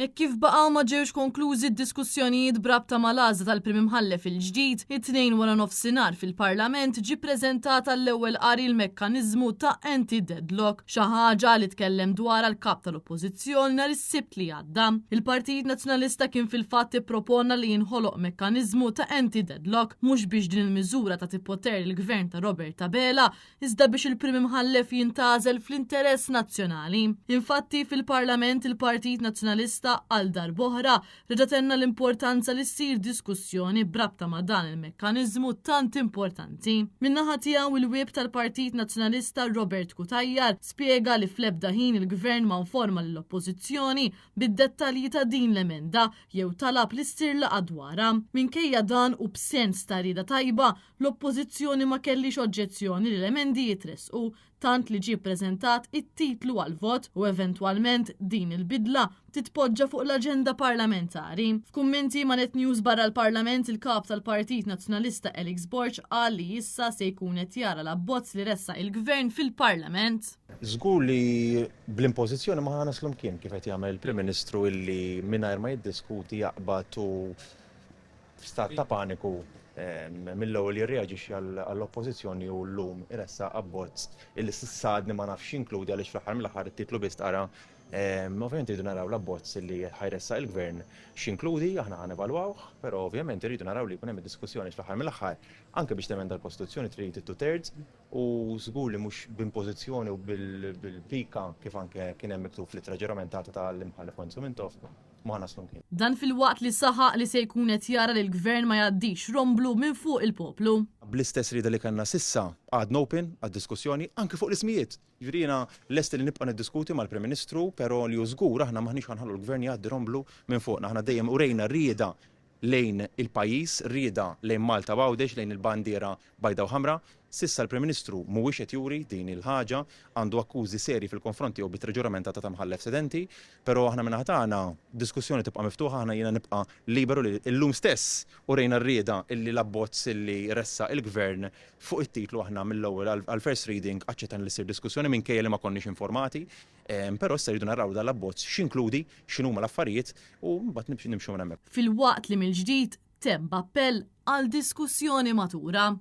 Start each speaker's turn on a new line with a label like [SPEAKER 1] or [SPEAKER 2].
[SPEAKER 1] Hekk kif baqgħu ma ġewx konklużi d-diskussjonijiet b'rabta mal-għażla tal-Prim Imħallef il-ġdid, it-Tnejn waranofsinhar fil-Parlament ġie ppreżentat għall-ewwel qari l-mekkaniżmu ta' anti-deadlock, xi ħaġa li tkellem dwarha l-Kap tal-Oppożizzjoni nhar is-Sibt li għadda. Il-Partit Nazzjonalista kien fil-fatt ippropona li jinħoloq mekkaniżmu ta' anti-deadlock, mhux biex din il-miżura tagħti poter lill-Gvern ta' Robert Abela, iżda biex il-Prim Imħallef jintgħażel fl-interess nazzjonali. Infatti, fil-Parlament il-Partit Nazzjonalista għal darb'oħra reġa' tenna l-importanza li ssir diskussjoni b'rabta ma' dan il-mekkaniżmu tant importanti. Min-naħa tiegħu il-Whip tal-Partit Nazzjonalista Robert Cutajar spjega li fl-ebda ħin il-Gvern ma nforma lill-Oppożizzjoni bid-dettalji ta' din l-emenda jew talab li ssir laqgħa dwarha. Minkejja dan u b'sens ta' rieda tajba, L-Oppożizzjoni ma kellhiex oġġezzjoni li l-emendi jitressqu, tant li ġie ppreżentat it-titlu għall-vot u eventwalment din il-bidla titpoġġa fuq l-aġenda parlamentari. F'kummenti ma' Net News barra l-Parlament, il-Kap tal-Partit Nazzjonalista Alex Borg qal li issa se jkun qed jara l-abbozz li ressaq il-Gvern fil-Parlament.
[SPEAKER 2] Żgur li bl-impożizzjoni ma ħa naslu mkien kif qed jagħmel il-Prim Ministru illi mingħajr ma jiddiskuti jaqbad u f'stat ta' paniku mill-ewwel jirreaġixxi għall-Oppożizzjoni u llum iressaq abbozz illi s'issa għadni ma nafx x'jinkludi għaliex fl-aħħar mill-aħħar it-titlu biss tqara. Ovvjament irridu naraw l-abbozz illi ħa jressaq il-Gvern x'jinkludi, aħna ħa nevalwawh, però ovvjament irridu naraw li jkun hemm id-diskussjoni għax fl-aħħar mill-aħħar anke biex temenda l-Kostituzzjoni trid it-two thirds u żgur li mhux b'impożizzjoni u bil-pika kif anke kien hemm miktub fl-ittra ġuramentata tal-Imħallef Wenzu Mintoff. Ma naslu mkien.
[SPEAKER 1] Dan filwaqt li saħaq li se jkun qed jara li l-Gvern ma jgħaddix romblu minn fuq il-poplu.
[SPEAKER 2] Bl-istess rieda li kellna s'issa għadna open għad-diskussjoni anke fuq l-ismijiet. Jiġifieri jiena lest li nibqa' niddiskuti mal-Prim Ministru però li hu żgur aħna m'aħniex ħa nħallu l-Gvern jgħaddi romblu minn fuqna. Aħna dejjem urejna rieda lejn il-pajjiż, rieda lejn Malta u Għawdex, lejn il-bandiera bajda u ħamra. S'issa l-Prim Ministru mhuwiex qed juri din il-ħaġa, għandu akkużi serji fil-konfront tiegħu b'ittra ġuramentata ta' mħallef sedenti, però aħna min-naħa tagħna d-diskussjoni tibqa' miftuħa, aħna jiena nibqa' liberu li llum stess urejna r-rieda illi l-abbozz illi ressaq il-Gvern fuq it-titlu aħna mill-ewwel għall-first reading aċċettajna li ssir diskussjoni minkejja li ma konniex informati, però issa rridu naraw dan l-abbozz x'jinkludi, x'inhuma l-affarijiet u mbagħad nimxu minn hemmhekk.
[SPEAKER 1] Filwaqt li mill-ġdid temm b'appell għal diskussjoni matura.